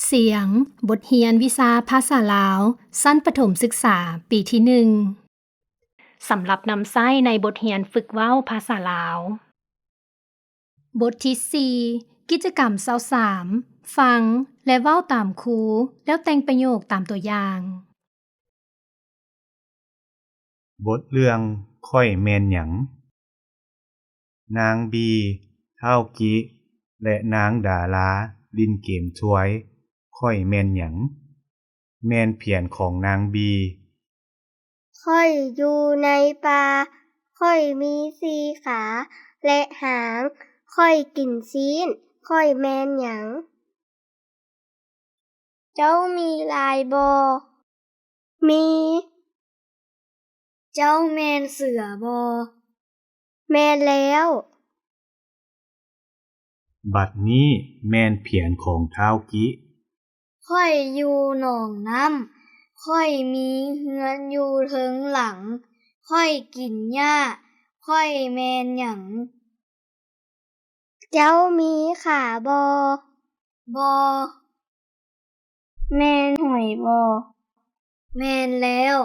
ສຽງ ບົດຮຽນວິຊາພາສາລາວ ຊັ້ນປະຖົມສຶກສາ ປີທີໜຶ່ງ ສຳລັບນຳໃຊ້ໃນບົດຮຽນຝຶກເວົ້າພາສາລາວ. ບົດທີສີ່ ກິດຈະກຳຊາວສາມ ຟັງ ແລະ ເວົ້າຕາມຄູ ແລ້ວແຕ່ງປະໂຫຍກຕາມຕົວຢ່າງ. ບົດເລື່ອງ ຂ້ອຍແມ່ນຫຍັງ? ນາງບີ, ທ້າວກິ ແລະ ນາງດາລາຫຼິ້ນເກມທວຍ ຂ້ອຍແມ່ນຫຍັງ? ແມ່ນຜຽນຂອງນາງບີ. ຂ້ອຍຢູ່ໃນປ່າ. ຂ້ອຍມີສີ່ຂາ ແລະ ຫາງ. ຂ້ອຍກິນຊີ້ນ. ຂ້ອຍແມ່ນຫຍັງ? ເຈົ້າມີລາຍບໍ່? ມີ. ເຈົ້າແມ່ນເສືອບໍ່? ແມ່ນແລ້ວ. ບັດນີ້ແມ່ນຜຽນຂອງທ້າວກິ. ຂ້ອຍຢູ່ໜອງນ້ຳ. ຂ້ອຍມີເຮືອນຢູ່ເທິງຫຼັງ. ຂ້ອຍກິນຫຍ້າ. ຂ້ອຍແມ່ນຫຍັງ? ເຈົ້າມີຂາບໍ່? ບໍ່. ແມ່ນຫອຍບໍ່? ແມ່ນແລ້ວ.